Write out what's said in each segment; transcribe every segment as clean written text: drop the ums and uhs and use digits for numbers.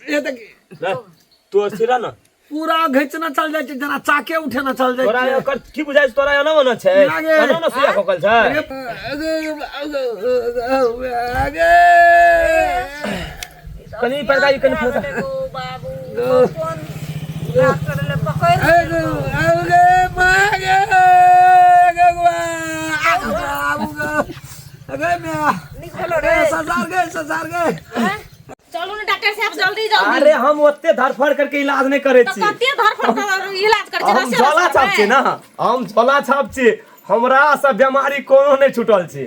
ये देख ले, तू स्थिर रह ना पूरा घिचना चल जाइ छै जेना चाके उठेना चल जाइ तोरा छै ओकर की बुझाइ छै तोरा एना ओना छै लागे। एना ओना सुइया खोकल छै कनी फरका ई कनी फरका बाबू कोन डॉक्टर ले पकड़ निकलो रे चलू ने डॉक्टर साहब जल्दी जल्दी अरे हम ओते धरफड़ करके इलाज नहीं करे तो छी कते धरफड़ कर इलाज कर हम झोला छाप छी ना हम झोला छाप छी हमरा से बीमारी कोनो नहीं छूटल छी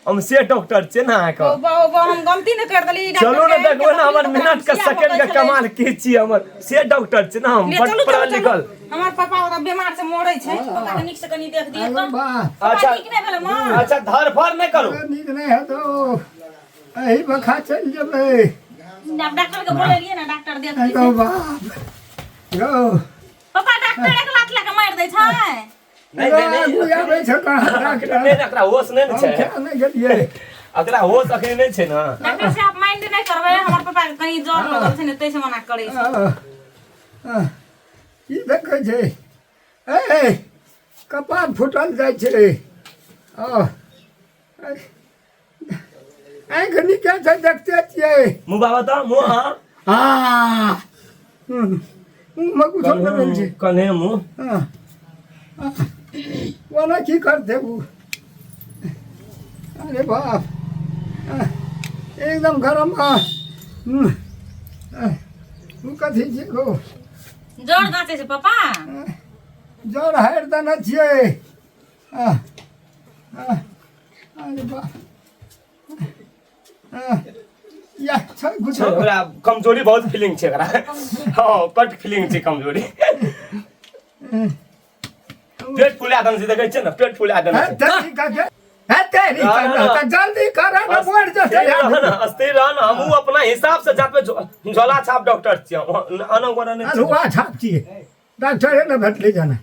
हम से डॉक्टर छियै ने अहाँके ओ बा ओ बा हम गलती ने कर देली चलू ने देखबै ने हमर मिनट के सेकंड के कमाल की छी हमर से डॉक्टर छियै ने हम ले बड चलू पढ़ल चलू लिखल चलू हमर पापा ओतऽ बीमार से मरै छै पापा के नीक से कनी देख दियौ तऽ वाह पापा अच्छा। नीक नहि भेलै माँ अच्छा धरफड़ नहि करू नीक नहि हेतौ एहि बखा चलि जेबै आब डॉक्टर के बोलेलियै ने डॉक्टर देख दै गौ छै बाप गौ पापा डॉक्टर एक लात लए के मारि दै छै नहि नहि नहि आगू आबै छै कहाँ डॉक्टर नहि एकरा होश नहि ने हम छै किया नहि गेलियै एकरा होश अखनी नहि छै ने डॉक्टर साहब माइंड नहि करबै हमर पापा के कनी जर लगल छै ने ताहि से मना करै छै आ, आ, की देखै छै ए कपार फूटल जाइ छै आ, आँखि नीके छै देखते छियै मुँह बाबा तऽ मुँह अहाँ आ मुँहमे कुछो नहि भेल छै कन्हे मुँह हँ। ओना की करतै ओ अरे बाप एकदम गरम ओ कथी छियै गो जर गाँचै छै पापा जर हारि देने छियै आ, आ, अरे बाप आ, या छै कुछो ओकरा कमजोरी बहुत फीलिंग छै एकरा हँ बड फीलिंग छै कमजोरी पेट फुला देने छै देखै छियै ने पेट फुला देने हे छै तेरी का के हे तेरी ना, का ना, ना। त जल्दी कर न बढ़ जेतै स्थिर रह ना स्थिर रह ना हमहूँ अपना हिसाब से जापे झोला छाप डॉक्टर छियै अना गोना नहि छियै। अल्हुआ छाप छियै डॉक्टरे ने भेटलै जाना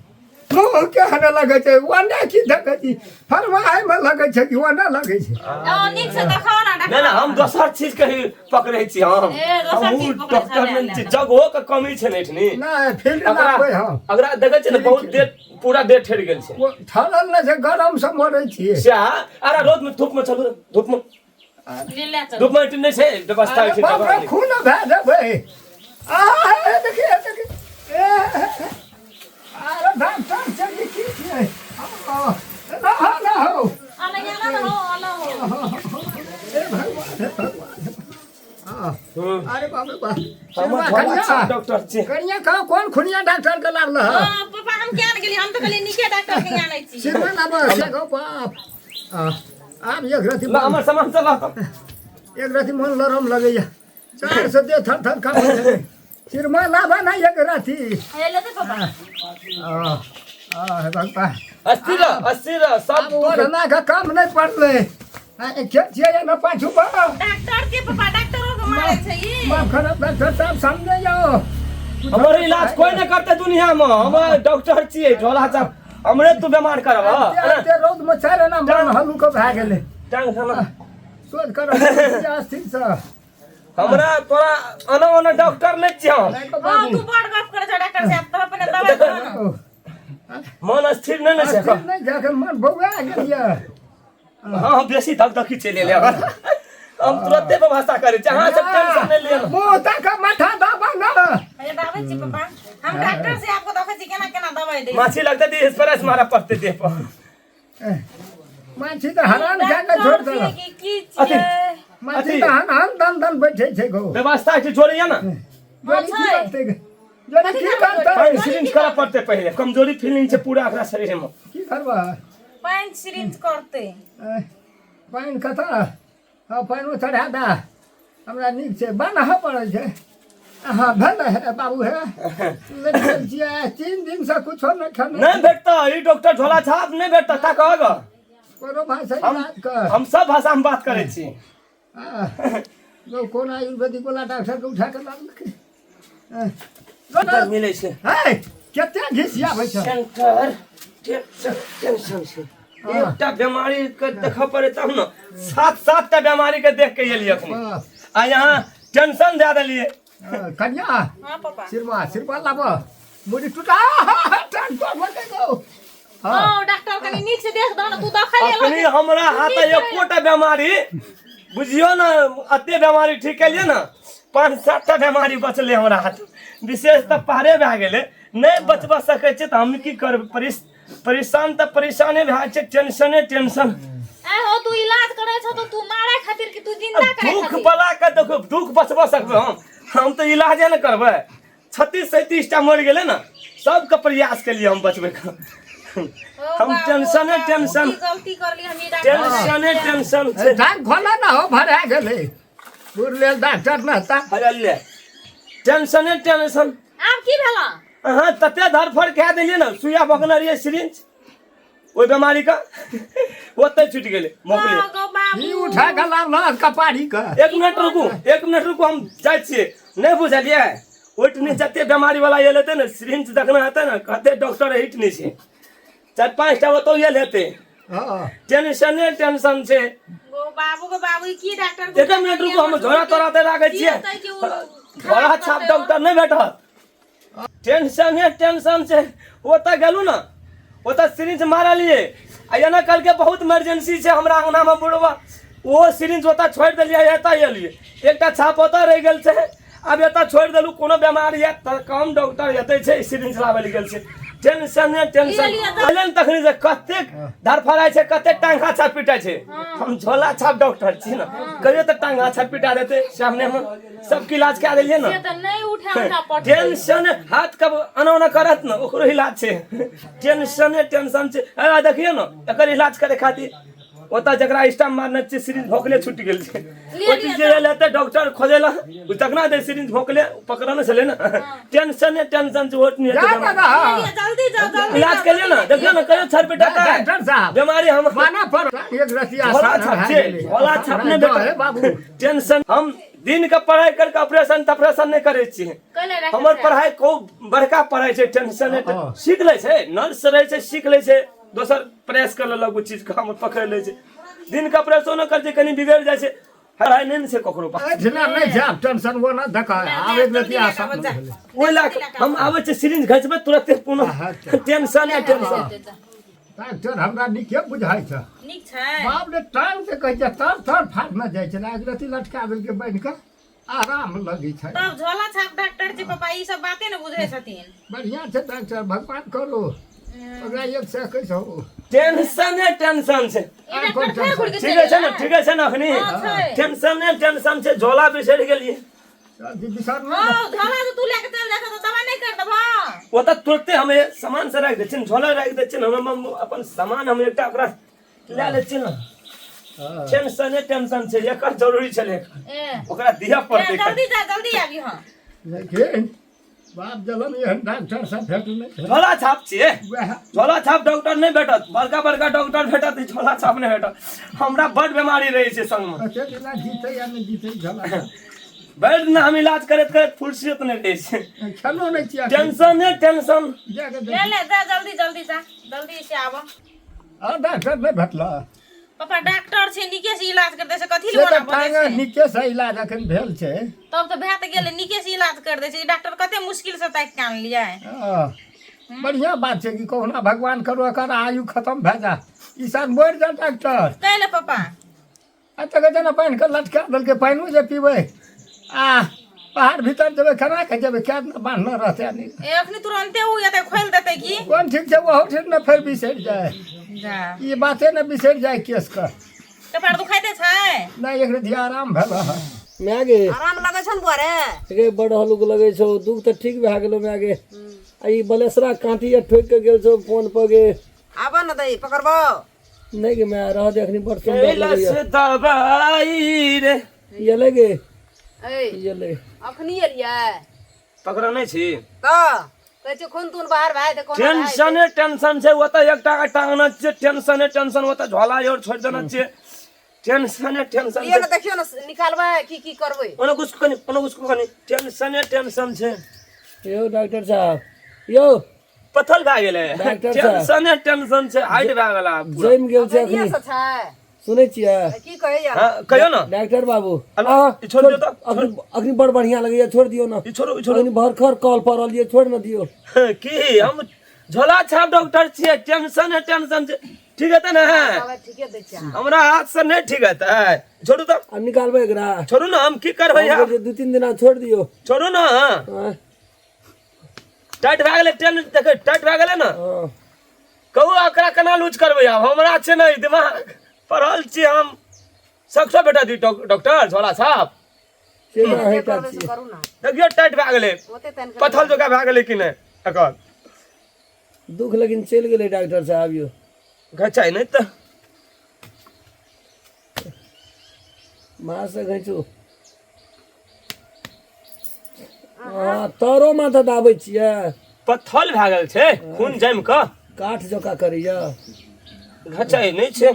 मुँह केहन लगै छै ओने की देखै छी फरमाइमे लगै छै कि ओने लगै छै आ, नीक से देखाओ ना नहि डॉक्टर नहि हम दोसर चीज के ही पकड़ै छी हम ए, दोसर हमहूँ चीज पकड़ै डॉक्टर छी, नहि ले, छी ले। जगहो के कमी छै ने एठनी नहि फील्ड अगरा नापै हम अगरा देखै छियै ने बहुत देर पूरा देह ठहरि गेल छै ओ ठरल नहि छै गरमसँ मरै छियै सएह अरे रौद में धूप में चलू धूप में ले ले चलू धूप में एठनी नहि छै व्यवस्था अरे छै बाप रे जगह खून भए जेबै आ हे देखिए देखिए ए अरे डॉक्टर छै कि की छियै आ, ना हो ना हो अला अला हो अला हो हे भगवान हे भगवान हाँ अरे बाप रे बाप हमर सिरमा झोला कनिया छाप डॉक्टर छै कनिया कहाँ कोन खुनिया डॉक्टर के लाबल है हाँ, पापा हम क्या गेली हम तो कहली नीके डॉक्टर के यहाँ छी सिरमा लाब से गो बाप आ, आब एक रति ला हमर सामान चला तऽ एक रति मन लरम लगैया चार सौ दे थर थर कापै छै सिरमा लाबा ना एक रति हे ले दे पापा आ आ हे भगवान अस्थिर रह अस्थिर रह सब आब ओढ़ना के काम नहि पड़लै आ, के छियै ना पाछू बा डॉक्टर के पापा डॉक्टरो के मारे छै ई माफ करब डॉक्टर साहब सामने जाओ हमर इलाज कोई नहीं करते दुनिया में हम डॉक्टर छियै झोला छाप हमरे तू बीमार करब एते एते रौद में छै ने मन हल्लुक भए गेलै टांग खाना सोच कर स्थिर से हमरा तोरा अना ओना डॉक्टर नहीं छियै हम नहि तो हां बाबू तू बड़ गप करे छै डॉक्टर साहब तो अपने दवाई दो ना ओ, मन स्थिर नहीं ने छै स्थिर नहि जाके मन बौआ गेल यऽ हाँ हम बेसी धक धकी चलि एलियै हम तुरंते व्यवस्था करै छी अहाँ सब टेंशन नहि लिअ मुँह तक माथा दाबा ना हे दाबै छी पापा हम डॉक्टर से आपको देखै छी केना केना दवाई दै माछी लगतै तऽ स्प्रे मारऽ पड़तै देह पर माछी तऽ हरान खा कऽ छोड़ि देलक की की अथी छियै माछी अथी तऽ हन हन दन दन बैठे छै गो व्यवस्था छै जोड़ैया ने जोड़ी की छै। करतै गे? जोड़ी की करतै पानि सिरिंज करऽ पड़तै पहिले कमजोरी फीलिंग छै पूरा एकरा शरीरमे की करबै पानि सिरिंज करतै पानि कतऽ हँ पानिओ चढ़ा दे हमरा नीक छै बान्हऽ पड़ै छै हँ भेलै हे बाबू हे लैत गेल छियै 3 दिनसँ कुछो नहि खेने नहि भेटतऽ ई डॉक्टर झोला छाप नहि भेटतऽ ता कहऽ कोनो भाषा हम बात कर हम सब भाषामे बात करै छी हाँ, कोन आयुर्वेदिक वाला डॉक्टर के उठा के लानलकै सेंटर मिलै छै है कते घिसियाबै छै सेंटर टेंशन टेंशन छै एकटा बेमारी के देखऽ पड़े तब ने सात सात टा बेमारी के देख के एलियै अखनी आ यहाँ टेंशन दए देलियै कन्या हाँ पापा सिरवा सिरवा लाब मुड़ी टूटा टांग तोड़ लगे गो हाँ हाँ डॉक्टर कनी नीक से देख दो ना तू दखा ले अखनी हमरा हाथ एकोटा बेमारी बुझियो ने एते बेमारी ठीक केलियै ने पाँच सात टा बेमारी बचलै हमरा हाथ विशेष तऽ पारे भए गेलै नहि बचबा सकै छै तऽ हम की करबै परेशान तऽ परेशाने भए छै टेंशने टेंशन ए हो तू इलाज करे छो तो तू मारे खातिर कि तू जिंदा करे दुख खातिर बला के देखो दुख बचबा सकबै हम तऽ इलाजे ने करबै 36 37 टा मरि गेलै ने सबके प्रयास केलियै हम बचबैके ओ हम बाबू, टेंशने बाबू, टेंशन की गलती करली हम ई डॉक्टर टेंशने टेंशन छै टांग खोला ना हो भरा गेलै बुढ़ लेल डॉक्टर न ता अरे ले टेंशने टेंशन आब की भेला अहाँ तते धरफड़ कए देलियै ने सुइया भोकने रहियै सिरिंज ओहि बेमारीके ओतहि छुटि गेलै मोकले गो बाबू ई उठा के लावल कपारी के एक मिनट रुकू एक मिनट रुकू हम जाइ छियै नहि बुझलियै ओहिठुनी जते बेमारी वाला आयल हेतै ने सिरिंज देखने हेतै ने कहते डॉक्टर हिट नहि छै चारि पाँच टा ओतौ आयल हेतै हँ टेंशने टेंशन छै गो बाबू गो बाबू ई की डॉक्टर एक मिनट रुकू हम झोरा तोरा ते राखै छियै झोरा छाप डॉक्टर नहि भेटत टेंशने टेंशन छै ओतऽ गेलहुँ ने ओतऽ सिरिंज मारलियै आ एना कहलकै बहुत इमरजेंसी छै हमरा अङ्गनामे बुढ़वा ओहो सिरिंज ओतऽ छोड़ि देलियै एतऽ एलियै एकटा छाप ओतऽ रहि गेल छै आब एतऽ छोड़ि देलहुँ कोनो बेमारी यऽ तऽ कम डॉक्टर एतै छै सिरिंज लाबै लए गेल छै टेंशने टेंशन एलै ने तखनी जे कतेक धरफड़ाइ छै कतेक टांगा छाप पिटाइ छै हम झोला छाप डॉक्टर छी ने कहियो तऽ टांगा छाप पिटा देतै सामनेमे सबके इलाज कए देलियै ने से तऽ नहि उठा उठा पटकै टेंशन हाथ कब एना ओना करत ने ओकरो इलाज छै टेंशने टेंशन छै ए देखियौ ने एकर इलाज करे खातिर ओतऽ जकरा स्टाम्प मारने छियै सिरिंज भोकले छूटि गेल छै लिअ, ओहि लिअ, जे एल हेतै डॉक्टर खोजै लए ओ तखना दे सिरिंज भोकले पकड़ने छलै ने टेंशने टेंशन छै ओट नहि जा हेतै दादा लिअ, जल्दी जाओ जल्दी इलाज जाओ, केलियै ने देखियौ ने कहियो छर पेटा डॉक्टर साहब बीमारी हम माना पर एक रतिया झोला छाप छै झोला छाप नहि हे बाबू भेटत टेंशन हम दिन के पढ़ाई करके ऑपरेशन तपरेशन नहि करै छियै कैले राखै हमर छै? पढ़ाई खूब बड़का पढ़ाई छै टेंशन नहि हँ। सीख लै छै नर्स रहै छै सीख लै छै दोसर प्रेस कर लेलक ओ चीजके हमर पकड़ि लै छै दिन के ऑपरेशनो करै छै कनि बिगड़ि जाइ छै पढ़ाई नहि ने छै ककरो पास एहिठिना नहि छै आब टेंशन वो ना देख आब एक रति आसान भेलै ओहि लए कऽ हम आबै छियै सिरिंज घसबै तुरते पुनः अच्छा। टेंशन टेंशन डॉक्टर हमरा नीके बुझाइ छै नीक छै बाप रे टांग से कहै छै तर तर फाटने जाइ छै एक रति लटका देलकै बान्हि कऽ आराम लगै छै तब झोला छाप डॉक्टर जी पापा ई सब बाते ने बुझै छथिन बढ़िआँ छै डॉक्टर भगवान करू ओकरा 121 हो टेंशने टेंशन छै ई डॉक्टर फेर घुरि के ठीके छै ने ठीके छै ने अखनी हँ, छै। टेंशने टेंशन छै झोला बिसरि गेलियै जी बिसर हँ झोला जे तू लए के चल जाइ छह तऽ दवा नहि कर देबह ओतऽ तुरते हम सामान से राखि दै छियै ने झोला राखि दै छियै ने हम अपन सामान हम एकटा ओकरा लए लै छियै ने टेंशने टेंशन छै एकर जरूरी छलै ए ओकरा दिअ पड़तै जल्दी जा जल्दी आबी हँ लेकिन बाप जलन एहन डॉक्टर सब भेटलै झोला छाप छियै वएह झोला छाप डॉक्टर नहि भेटत बड़का बड़का डॉक्टर भेटत ई झोला छाप नहि भेटत हमरा बड बीमारी रहै छै संगमे कते दिना जीतै या नहि जीतै झोला भरि दिन हम इलाज करैत करैत फुर्सत नहि रहै छै खेलो नहि छियै टेंशने टेंशन जाके ले ले जा जल्दी जल्दी जा जल्दी से आब आ डॉक्टर नहि भेटल पापा डॉक्टर छै नीके से इलाज कर दै छै कथी से लए तऽ मना बजै टांग छै नीके से इलाज एखन भेल छै तब तऽ भए तऽ गेलै नीके से इलाज कर दै छै ई डॉक्टर कते मुश्किल से ताकि के आनलियै हँ, बढ़िआँ बात छै कि कहुना भगवान करू एकर आयु खतम भए जा ई साल मरि जा डॉक्टर कैले पापा आ तऽ कहै छै ने बान्हि कऽ लटका देलकै पानिओ जे पीबै आ पहाड़ भीतर जेबै केना कऽ जेबै कए दिना बान्हले रहतै आदमी ए अखनी तुरन्ते उ एतै खोलि देतै की कोन ठीक छै ओहो ठीक ने फेर बिसरि जाय जा ई बाते ने बिसरि जाय केसके कपार दुखाइते छै नहि एक रति आराम भेल हँ माय गे आराम लगै छौ ने बुआ रे गे बड़ हलुक लगै छौ दुख तऽ ठीक भए गेलौ माय गे आ ई बलेसरा काँटी आर ठोकि कऽ गेल छौ फोन पर गे आबऽ ने दही पकड़बौ नहि गे माय रह दे अखनी बड़ सुन्दर कैलाश लगैया दबाई रे ये ले गे ऐ ये ले अखनी एलियै पकड़ नहि छी तऽ कहै छियै खून तून बाहर भए जेतै कोना भए जेतै? टेंशने टेंशन छै ओतऽ एकटा के टांगना छियै टेंशने टेंशन ओतऽ झोला और छोड़ि देने छियै टेंशने टेंशन लिअ छै ने देखियौ ने निकालबै की की करबै ओना कुछ कनि ओना कुछ कनि टेंशने टेंशन छै यौ डॉक्टर साहब यौ पथल भए गेलै डॉक्टर साहब। टेंशने टेंशन छै हाइट भए गेल आब पूरा जमि गेल छै बढ़िआँ अखनी से छै सुनै छियै? की कहैया? हाँ, कहियो ना। डॉक्टर बाबू, अरे, ई छोड़ दियौ तऽ। अखनी अखनी बड़ बढ़िया लगैया, छोड़ दियौ ना। ई छोड़ू, ई छोड़ू। अखनी भरखर कॉल पड़ल ये, छोड़ न दियौ। की हम झोला छाप डॉक्टर छियै? टेंशन है, टेंशन छै। ठीक हेतै ने? दवाइ ठीके दै छै अहाँ। हमरा हाथ से नहि ठीक हेतै, छोड़ू तऽ। आब निकालबै एकरा? छोड़ू ने, हम की करबै हम आब? कहै छियै, 2-3 दिना छोड़ दियौ। छोड़ू ने। हाँ, टाइट भए गेलै, टेन देखै, टाइट भए गेलै ने। हाँ। कहू, एकरा केना लूज करबै आब? हमरा छै ने दिमाग, पढ़ल छी हम। सक्सो बेटा दी डॉक्टर झोला साहब। केना जे हेता करबै से छियै? करू ना। देखियौ, टाइट भए गेलै। ओते तनिक पथल जकाँ भए गेलै कि नहि एकर? दुख लेकिन चलि गेलै डॉक्टर साहब यौ। घचाइ नहि तऽ। माँ से घैचू। हँ, तरो माथा दाबै छियै। पथल भए गेल छै, खून जमि कऽ काठ जकाँ करैया। घचाइ नहि छै।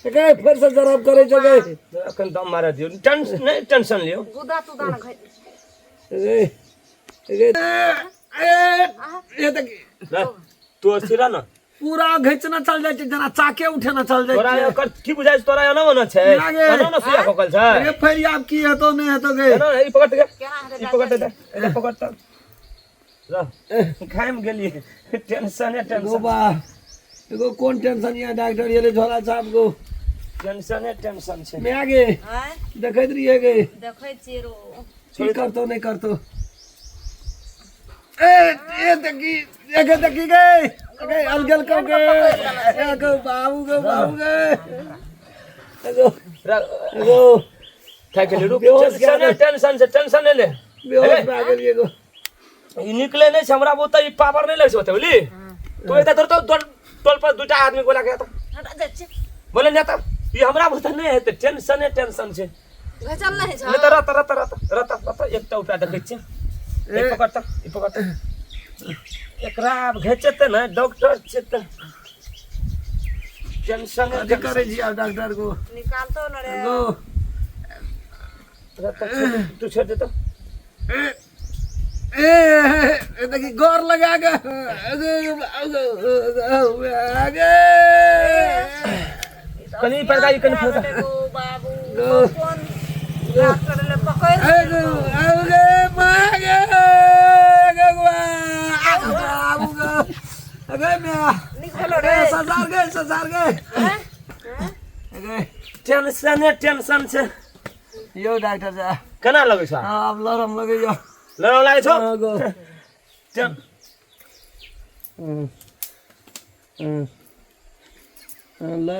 फेरसँ जरब करै छै गे। एखन दम मारऽ दियौ, टेंशन नहि, टेंशन लियौ। गुदा तुदा ने घै गे गे ए तऽ तू अस्थिर रह ने। पूरा घिचना चल जाइ छै, जेना चाके उठेना चल जाइ तोरा छै। एकर की बुझाइ छै? तोरा एना ओना छै? लागे। एना ओना सुइया ठोकल छै। अरे, फेर आब की हेतौ, नहि हेतौ गे? एना ई पकड़ के। केना हेतै? ई पकड़ दे, ई पकड़ त रह। खाइम गेलियै, टेंशन एगो टेंशन। बा, एगो कोन टेंशन या डॉक्टर ये झोला साहब गो? टेंशने टेंशन छै। मैं आगे आँय? देखैत रहिए गे। देखै छियै रो। की करतो, नहि करतो? ए ए देखी, एगे देखी गे, गे अलगल को गे, एगो बाबू गे, बाबू गे, एगो एगो खाइ गेलियै, रुक। बेहोश टेंशने कए टेंशन छै, टेंशन नहि ले। बेहोश भए गेलियै एगो। ई निकले नहि छै हमरा बुते, ई पावर नहि लगै छै ओते, बुझली? तू एते तोर तो टोल पर दूटा आदमी बोला के तऽ हटा जाइ छियै। बोले नहि तऽ ई हमरा बुते नहि हेतै, टेंशने टेंशन छै। घचल नहि छै। नहि तऽ रत रत रत रत रत, एकटा उपाय देखै छियै। ई पकड़ तऽ, ई पकड़ तऽ। एकरा आब घिचेतै ने, डॉक्टर छै तऽ टेंशन। अथी करै छी आब डॉक्टर को। निकालतो न रे। एगो तू छोड़ दे तऽ। ए ए देखी, गौर लगा के आगे। कनि फरका, ई कनि फरका। एगो बाबू, कोन डॉक्टर ले पकड़ि। एगो आगे मागे एगो बाबू गो, अगे म्या। निक भेलो रे। ससार गे, ससार गे, अगे। टेंशने टेंशन छै। यौ डॉक्टर साहब। केना लगै छौ? हाँ, आब लरम लगैया। लड़ऽ लागै छौ? हाँ गो। लरम।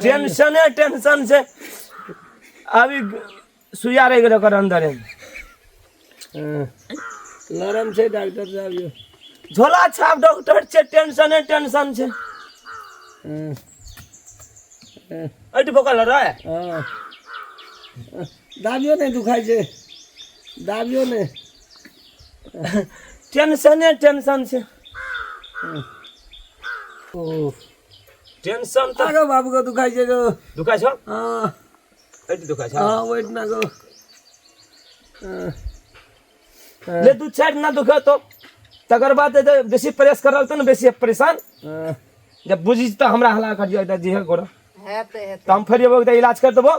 टेंशने टेंशन छै। अभी सुइया रहि गेलै ओकर अन्दरे। लरम छै डॉक्टर साहब यौ। झोला छाप डॉक्टर छै, टेंशने टेंशन छै। एहि पकड़ रे। हाँ, दाबियो नहि, दुखाइ छै, दाबियो नहि। टेंशने टेंशन छै। ओ टेंशन तऽ आगो बाबू के दुखाइ छै गो। दुखाइ छौ? हाँ। एहि दुखाइ छौ? हाँ, वेट ना गो, हाँ। ले, दू चारि दिना दुखेतो, तकर बाद जे बेसी प्रेस करल तऽ ने बेसी परेशान। हाँ। जब बुझी तऽ हमरा हला कर दियौ जे गोरा। हेतै, हेतै। तऽ हम फेर एबो तऽ इलाज कर देबो,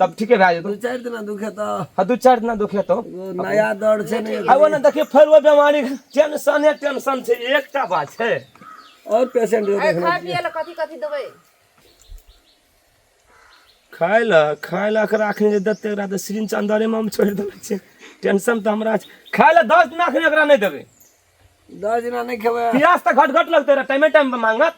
तब ठीके भए जेतौ। 2-4 दिना दुखे तऽ। हाँ, 2-4 दिना दुखेतो। एगो नया दर्द छै ने। आब ने देखियौ, फेर ओ बीमारी, टेंशने टेंशन छै। एकटा बात छै। और पेशेंट ए, देखना। खाय पियै लए कथी कथी देबै? खाय लए, खाय लए एकरा एखन जे देतै, एकरा तऽ सिरिंच अन्दरेमे हम छोड़ि देने छियै। टेंशन तऽ हमरा छै। खाय लए 10 दिना एखन एकरा नहि देबै। 10 दिना नहि खेबै? प्यास तऽ घट घट लगतै रहै, टाइमे टाइम पर मांगत,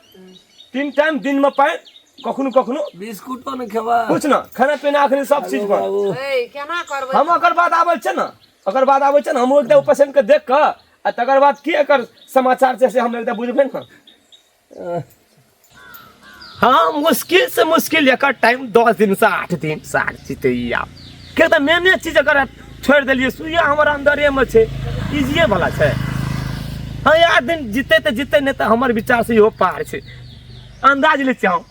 3 टाइम दिनमे पानि, कखनो कखनो। बिस्कुटो नहि खेबै? कुछ न, खाना पीना एखन सब चीज पर। बाबू। ए, केना करबै? हम ओकर बाद आबै छै ने, ओकर बाद आबै छै ने, हम एकटा पेशेंट के देख कऽ आ तकर बाद की एकर समाचार छै से हम एकटा बुझबै ने। हाँ, मुश्किल से मुश्किल एकर टाइम 10 दिन से 8 दिन साग जीते। ई आब किया तऽ मेने चीज एकर छोड़ि देलियै, सुइया हमर अन्दरेमे छै, इजिए वाला छै। हाँ, 8 दिन जीते तऽ जीते, नहि तऽ हमर विचार से इहो पार छै, अंदाज लै छियै हम।